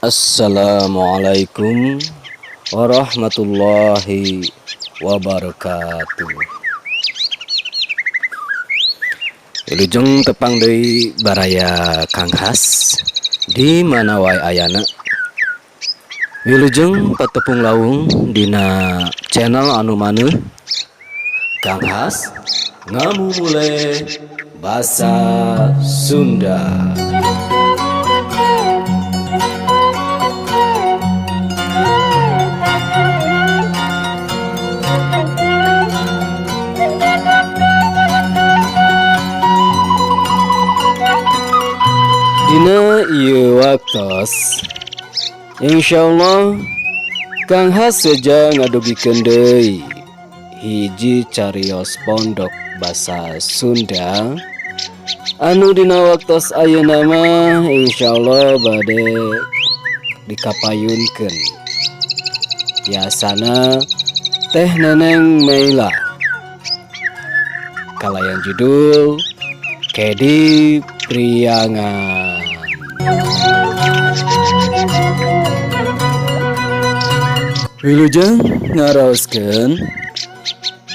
Assalamualaikum warahmatullahi wabarakatuh. Wilujeng tepang deui baraya Kang Has di mana wae ayana. Wilujeng patepung lawung dina channel anu maneuh Kang Has ngamumule basa Sunda. Dina ieu waktos insyaallah Kang Has seja ngadugikeun deui hiji carios pondok basa Sunda anu dina waktos ayeuna mah insyaallah bade dikapayunkeun biasana Teh Neneng Meila kalayan judul Kedi Priangan. Wilujeng ngaraoskeun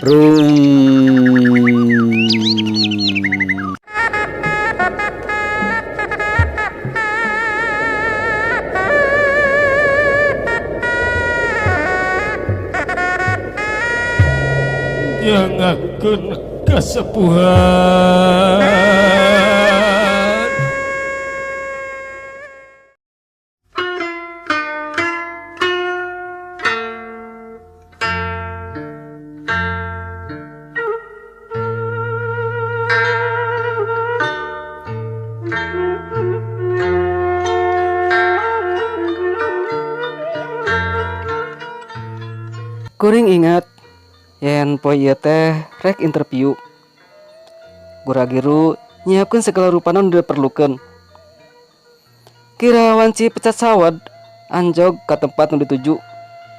rung. Nyangakeun kasepuhan. Kuring ingat yen poe ieu teh rek interview. Guragiru nyiapkeun segala rupana nu diperlukeun. Kira wanci pecat sawad anjog ka tempat nu dituju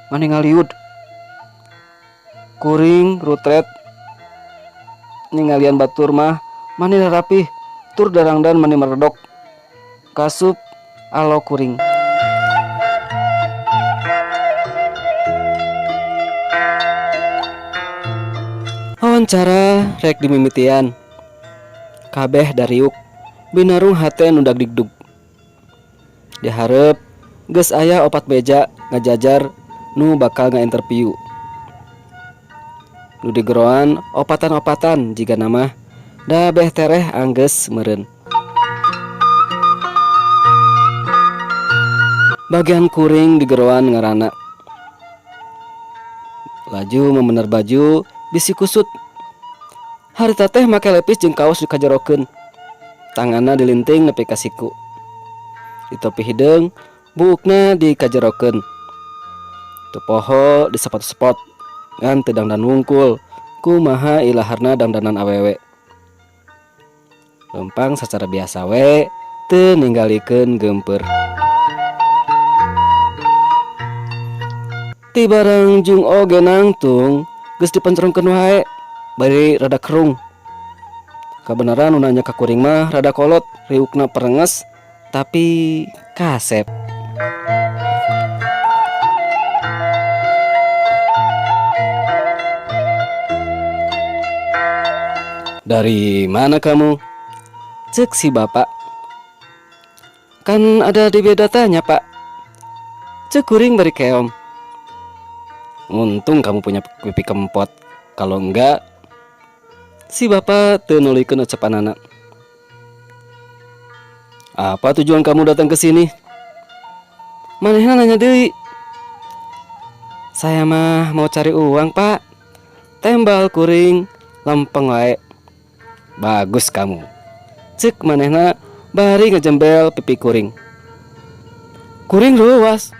mani ngaliud. Kuring rutret ningalian batur mah mani rapih tur darangdan mani meredok. Kasup alo kuring. Wawancara rek dimimitian. Kabeh dariuk binarung hate nu dagdigdug. Dihareup geus aya opat beja ngajajar nu bakal ngainterview. Nu digeroan opatan-opatan jigana mah da beh tereh anggeus meureun. Bagian kuring digeroan ngaranna. Laju memener baju bisi kusut. Harita teh make lepis jeung kaos dikajerokeun. Tanganna dilinting nepi ka siku. Di topi hideung, buukna dikajerokeun. Teu poho di sepatu spot ngan teu dangdan wungkul. Kumaha ilaharna dangdanan awewe. Lempang sacara biasa we teu ninggalikeun geumpeur. Ti barang jung oge nangtung geus dipencerongkeun wae bari rada kerung. Kabeneran nu nanya ka kuring mah rada kolot, riukna perenges tapi kasep. Dari mana kamu? Cek si bapak. Kan ada di biodata-nya, Pak. Cek kuring bari keom. Untung kamu punya pipi kempot. Kalau enggak, si bapak teu nuluykeun ucapanana. Apa tujuan kamu datang ke sini? Manehna nanya deui. Saya mah mau cari uang, Pak. Tembal kuring lempeng wae. Bagus kamu. Cek manehna bari ngejembel pipi kuring. Kuring ruas,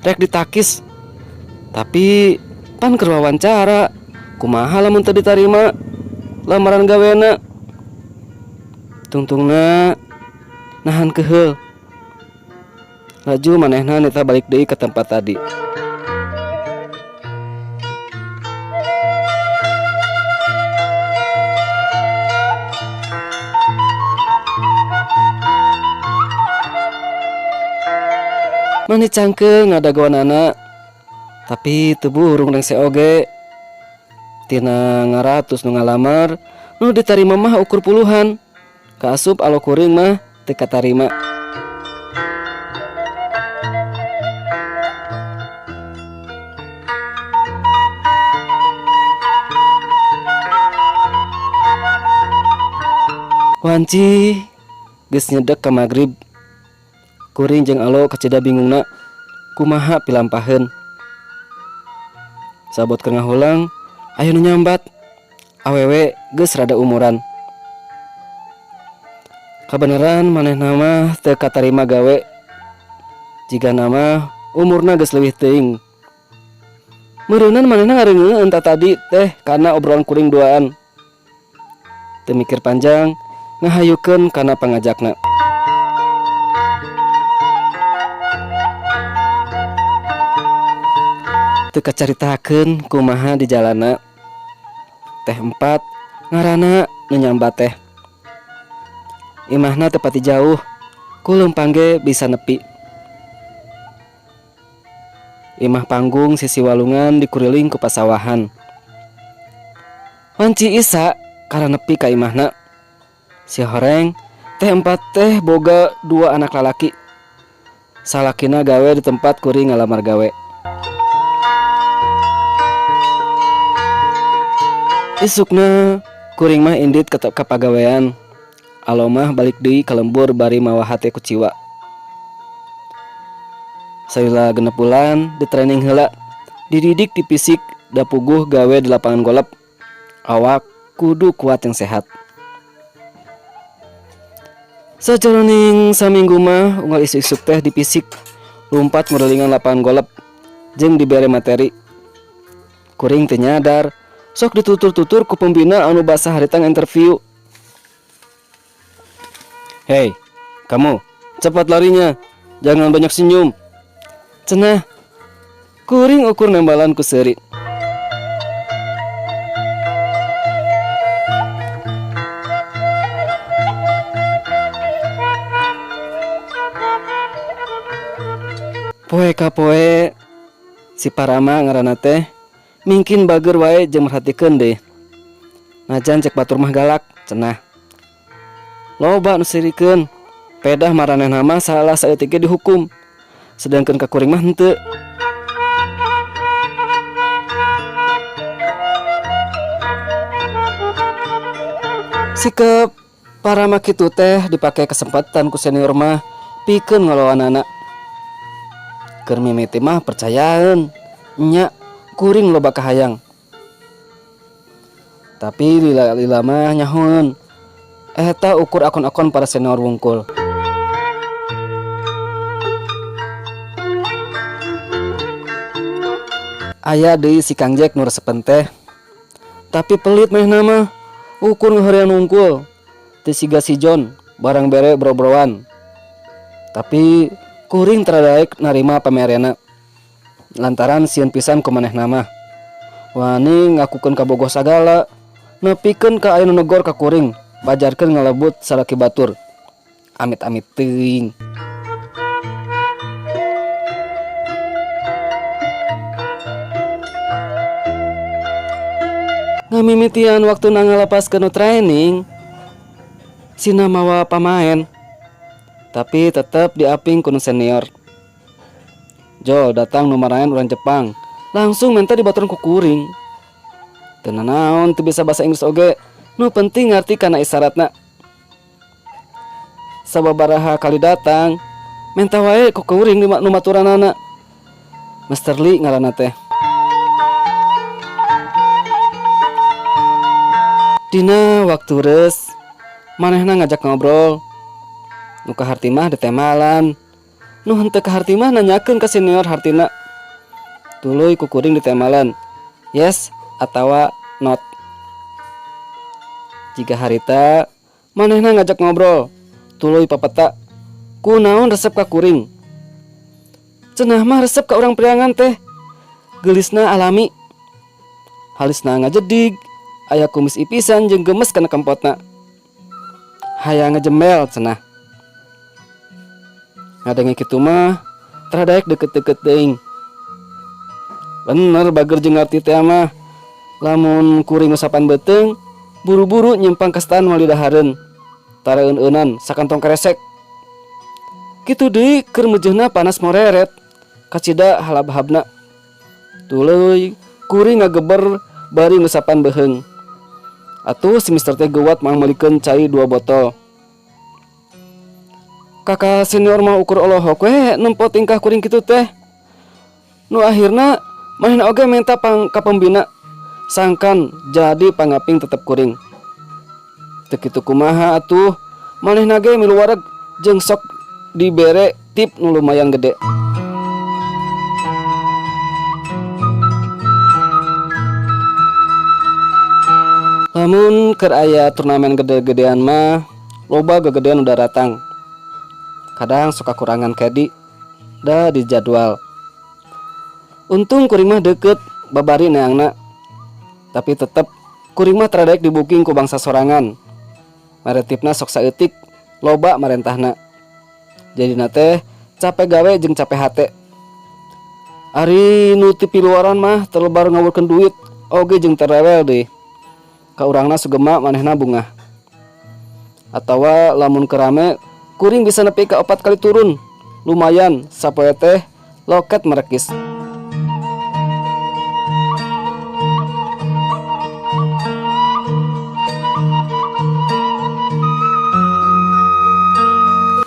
rek ditakis. Tapi pan keur wawancara, kumaha lamun teu ditarima lamaran gawena. Tungtungna nahan keheul. Laju manehna nita balik deui ke tempat tadi. Mani cangkeul ngadagoanana tapi teu burung rengse oge. Tina ngaratus nu ngalamar nu ditarima mah ukur puluhan. Kaasup alo kuring mah teu katarima. Wanci geus nyedek ka magrib. Kuring jeung Alo kacida bingungna kumaha pilampaheun. Sabot keur ngahulang aya nu nyambat. Awewe geus rada umuran. Kabeneran manehna mah teu katarima gawe. Jigana mah umurna geus leuwih teuing. Meureunan manehna ngareungeun tatadi teh kana obrolan kuring duaan. Teu mikir panjang ngahayukeun kana pangajakna. Teu kacaritakeun kumaha di jalana. Teh 4 ngaranna nu nyambat teh. Imahna teu pati jauh, ku leumpang ge bisa nepi. Imah panggung sisi walungan dikuriling ku pasawahan. Wanci Isa kara nepi ka imahna. Si horeng teh 4 teh boga 2 anak lalaki. Salakina gawe di tempat kuring ngalamar gawe. Isukna kuring mah indit ka pagawean. Alo mah balik deui ka lembur bari mawa hate kuciwa. Salila 6 bulan di training heula, dididik di fisik da puguh gawe di lapangan golep. Awak kudu kuat yang sehat. Sajroning saminggu mah unggal isuk-isuk teh di fisik lumpat ngurelingan lapangan golep jeung dibere materi. Kuring teu nyadar sok ditutur-tutur ku pembina anu basa haritang interview. Hei, kamu, cepat larinya, jangan banyak senyum. Cenah, kuring ukur nembalan ku seuri. Poe ka poe, si Parama ngaranna teh mingkin bager wae jeung merhatikeun deui. Najan cek batur mah galak, cenah. Loba nu sirikeun, pedah maranehna mah salah saeutik ge dihukum. Sedangkeun ka kuring mah henteu. Sikep Parama kitu teh dipake kesempatan ku senior mah pikeun ngalawanana. Keur mimiti mah percayaeun, nya kuring loba kahayang. Tapi lila-lila mah nyahoeun. Eta ukur akon-akon para senior wungkul. Aya deui si Kang Jack nu resepen teh. Tapi pelit manehna mah, ukur ngahorean wungkul. Teu siga si John, barang bere bro-broan. Tapi kuring teradaek narima pamerena. Lantaran sieun pisan ku manehna mah. Wani ngakukeun kabogoh sagala, nepikeun ka aya nu negor ka kuring, bajarkeun ngalebut salaki batur. Amit-amit teuing. Ngamimitian waktu ngalepaskeun nu training, sina mawa pamaen. Tapi tetep diaping ku nu senior. Jol datang nu maraen urang Jepang, langsung minta dibaturan ku kuring. Teu nanaon teu bisa bahasa Inggris oge, nu penting ngarti kana isyaratna. Sababaraha kali datang, menta wae ku kuring nu maturanana. Master Lee ngaranna teh. Dina waktu reus, manehna ngajak ngobrol. Nu kaharti mah ditemalan. Nu henteu kaharti mah nanyakeun ka senior hartina. Tuluy ku kuring ditemalan. Yes atawa not. Jika harita manehna ngajak ngobrol, tuluy papeta. Kunaon resep ka kuring? Cenah mah resep ka urang priangan teh. Geulisna alami. Halisna ngajedig, aya kumis ipisan jeung gemes kana kempotna. Hayang ngejembel cenah. Ngadenge kitu mah Tara daek deket-deket teuing. Bener bager jeung ngarti teh mah. Lamun kuring ngusapan beuteung, buru-buru nyimpang ka stan meuli dahareun. Tara eun-eunan sakantong keresek. Kitu deui keur meujeuhna panas moreret. Kacida halab-habna. Tuluy kuring ngageber bari ngusapan beuheung. Atuh si mister teh geuwat mangmeulikeun cai 2 botol. Kakak senior mah ukur olohok we nempo tingkah kuring kitu teh. Nu akhirna manehna oge menta pang ka pembina sangkan jadi pangaping tetep kuring. Teu kitu kumaha atuh manehna ge milu wareg jeung sok dibere tip nu lumayan gede. Lamun keur aya turnamen gede-gedean mah loba gegedean udah datang. Kadang suka kurangan kedi da di jadwal. Untung kuring mah deket babari neangna. Tapi tetep kuring mah tara daek dibuking ku bangsa sorangan. Maretipna sok saeutik loba marentahna. Jadina teh capek gawe jeung capek hate. Ari nu ti piluaran mah terlebar ngawurkeun duit oge jeung terewel deui. Ka urangna sugema manehna bungah. Atawa lamun kerame kuring bisa nepi ka 4 kali turun. Lumayan sapoe teh loket merekis.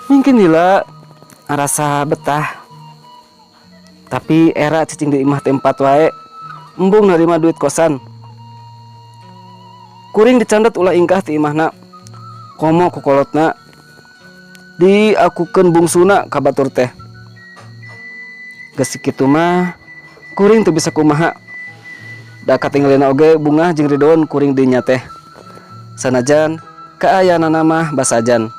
Mungkin lila ngarasa betah. Tapi era cicing di imah tempat wae embung narima duit kosan. Kuring dicandet ulah ingkah ti imahna. Komo kukolotna diakukeun bungsuna ka batur teh. Geus kitu mah kuring teu bisa kumaha. Da katinggalina oge bungah jeung ridoan kuring dinya teh. Sanajan kaayaanana mah basajan.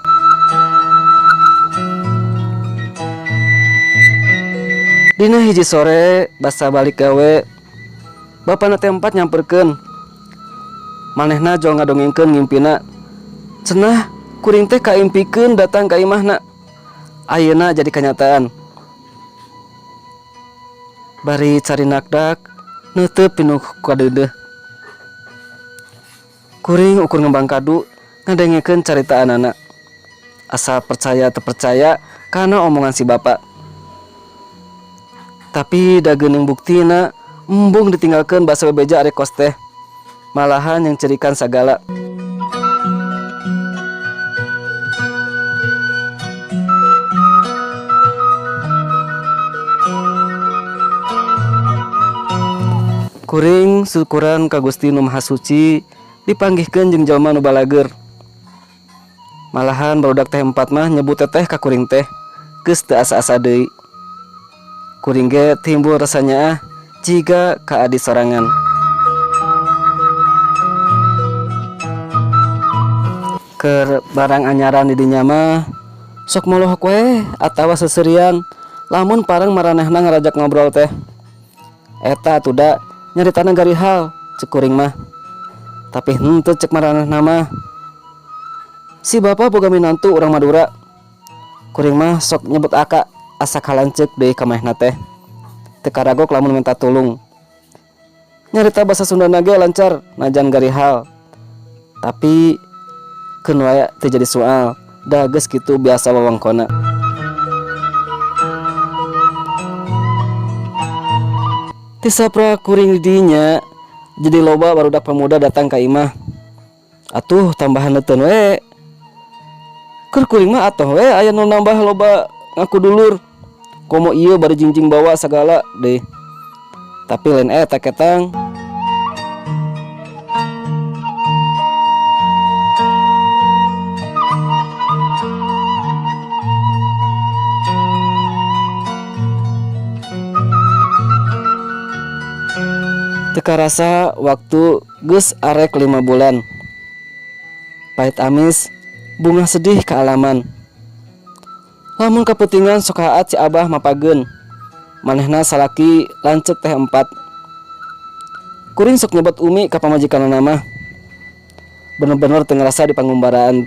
Dina hiji sore basa balik gawe, bapana teh empat nyamperkeun. Manehna jol ngadongengkeun ngimpina. Cenah kuring teh kaimpikeun datang ka imahna. Ayeuna jadi kanyataan. Bari cari nakdak neuteup pinuh kadeudeuh. Kuring ukur ngembang kadu ngadengekeun caritaanana. Asa percaya teu percaya kana omongan si bapak. Tapi da geuning buktina embung ditinggalkeun basa bebeja arek kos teh. Malahan yang cerikan sagala. Kuring syukuran ka Gusti Nu Maha Suci dipanggihkeun jeung jalma nu balageur. Malahan barudak teh empat mah nyebut teteh ka kuring teh geus teu asa-asa deui. Kuring ge timbul rasanya jiga ka adi sorangan. Keur barang anyaran di dinya mah sok molohok we atawa seserian lamun pareng maranehna ngarajak ngobrol teh. Eta atuh da nyaritana garihal cek kuring mah. Tapi henteu cek maranehna mah. Si bapa boga minantu urang Madura. Kuring mah sok nyebut aka asa kalanceuk deui ka manehna teh. Teu karagok lamun minta tulung. Nyarita basa Sundana ge lancar najan garihal. Tapi keun wae teu jadi soal, da geus kitu biasa wewengkonna. Ti sapra kuring di dinya jadi loba barudak pemuda datang ka imah. Atuh tambahan neuteun we. Keur kuring mah atoh we aya nu nambah loba ngaku dulur. Komo ieu bari jingjing bawa sagala deh. Tapi lain eta ketang. Teu karasa waktu geus arek 5 bulan. Pahit amis, bunga sedih kaalaman. Lamun kaputingan sok haat si abah mapageun. Manehna salaki lanceuk teh 4. Kuring sok nyebut umi ka pamajikanna mah. Bener-bener teu ngarasa di pangumbaraan.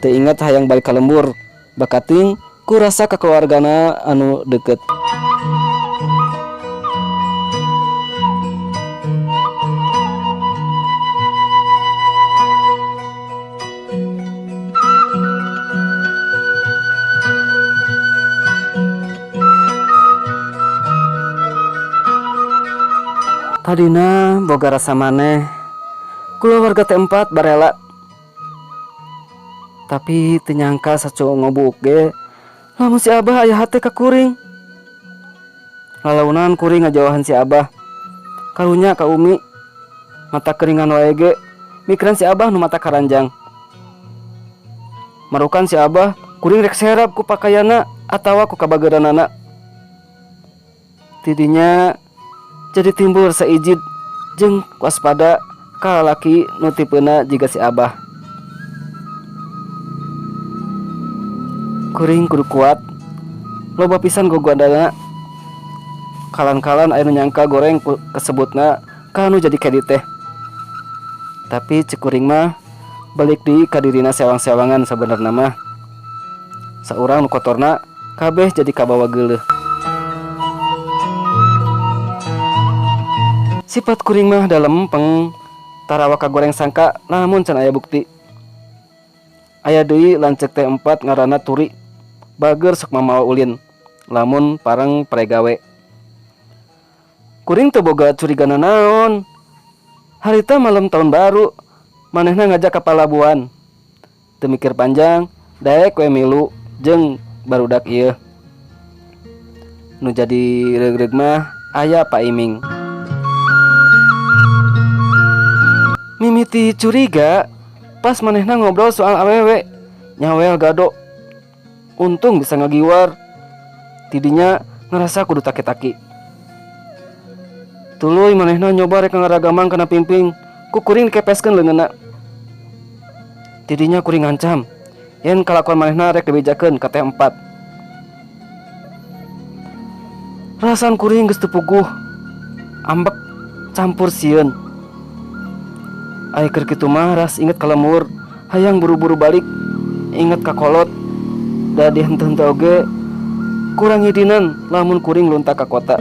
Teu inget hayang balik ka lembur. Bakating kurasa ka keluargana anu deukeut. Tadina boga rasa maneh kulawarga teh empat barela. Tapi teu nyangka sacuo ngobuk ge lamun si Abah aya hate ka kuring. Lalaunan kuring ngajauhan si Abah. Karunya ka Umi mata keringan wae ge mikiran si Abah nu mata karanjang. Marukan si Abah kuring rek serap ku pakaianna atawa ku kabageuranana. Tidinya jadi timbul rasa ijid jeung waspada ka lalaki nu tipena jiga si Abah. Kuring kudu kuat. Loba pisan gogodana. Kalan-kalan aya nu nyangka goreng kasebutna ka nu jadi kedi teh. Tapi cek kuring mah balik deui ka dirina sewang-sewangan sabenerna mah. Saurang nu kotorna kabeh jadi kabawa geuleuh. Sifat kuring mah da lempeng, tarawa kagoreng sangka lamun can aya bukti. Aya deui lanceuk teh empat ngaranna Turi, bageur sok mamawa ulin lamun pareng pregawe. Kuring teu boga curiga nanaon. Harita malam tahun baru, manehna ngajak ka palabuhan. Teu mikir panjang, daek we milu jeung barudak ieu. Nu jadi reug-reug mah aya Pak Iming. Mimiti curiga pas manehna ngobrol soal awewe, nyawel gado. Untung bisa ngagiwar. Tidinya ngerasa kudu taki-taki. Tuluy manehna nyoba rek ngaragamang kana pimping, ku kuring dikepeskeun leungeunna. Tidinya kuring ngancam, yen kalakuan manehna rek dibejakeun ka teh empat. Rasaan kuring geus teu puguh, ambek campur sieun. Ai keur kitu mah ras inget ka lemur, hayang buru-buru balik, inget ka kolot, da dihenteu-henteu oge kurang ngidinan lamun kuring lunta ka kota.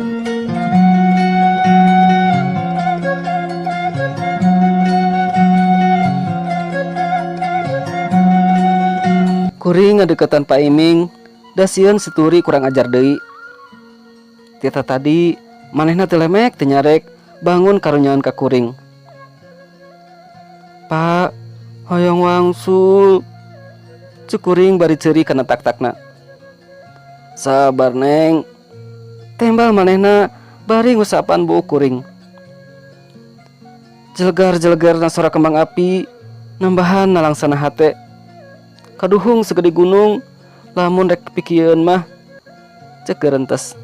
Kuring ngadeukeutan Pak Iming, da sieun situri kurang ajar deui. Tita tadi manehna teu lemek teu nyarek bangun karunyaan ka kuring. Pak, hoyong wangsul. Cek kuring bari ceuri kana tak-takna. Sabar neng. Tembal manehna bari ngusapan buuk kuring. Jelegar-jelegar na sora kembang api nambahan nalangsana hate. Kaduhung segede gunung lamun rek pikieun mah cek gerentes.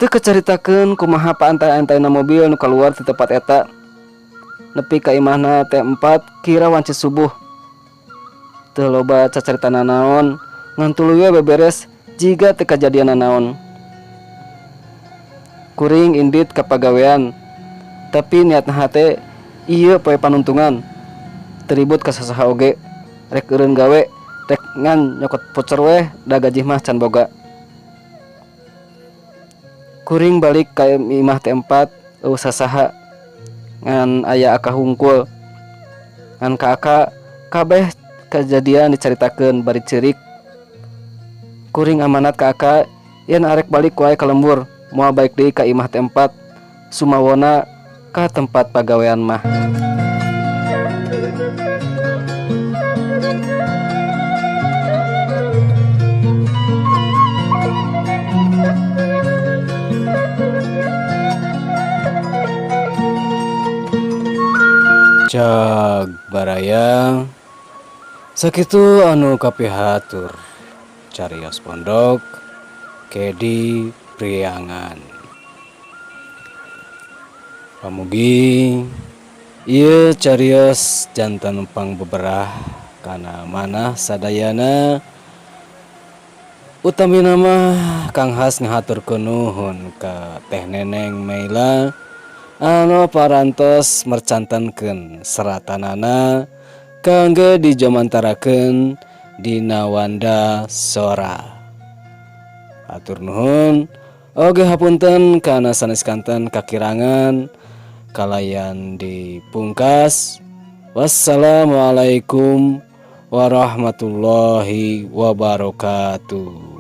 Teu kacaritakeun kumaha paantay-antayna mobil nu kaluar ti tempat eta. Nepi ka imahna teh empat kira wanci subuh. Teu loba cacarita nanaon, ngan tuluy we beberes jiga teu kajadian nanaon. Kuring indit ka pagawean, tapi niatna hate ieu poe panuntungan. Teribut ka sasaha oge, rek eureun gawe, rek ngan nyokot voucher weh da gaji mah can boga. Kuring balik ka imah teh empat, eueuh sasaha ngan aya aka hungkul. Ngan ka aka kabeh kajadian dicaritakeun bari ceurik. Kuring amanat ka aka yen arek balik wae ka lembur, moal balik deui ka imah teh empat, sumawona ka tempat pagawean mah. Cag baraya sakitu anu kapihatur carios pondok Kedi Priangan. Pamugi ieu carios jantan pangbeberah kana manah sadayana utamina mah Kang Has ngahaturkeun nuhun ka Teh Neneng Meila anu parantos mercantenkeun seratanana kangge dijomantarakeun dina wanda sora. Hatur nuhun oge hapunten kana sanes kanten kakirangan kalayan dipungkas. Wassalamualaikum warahmatullahi wabarakatuh.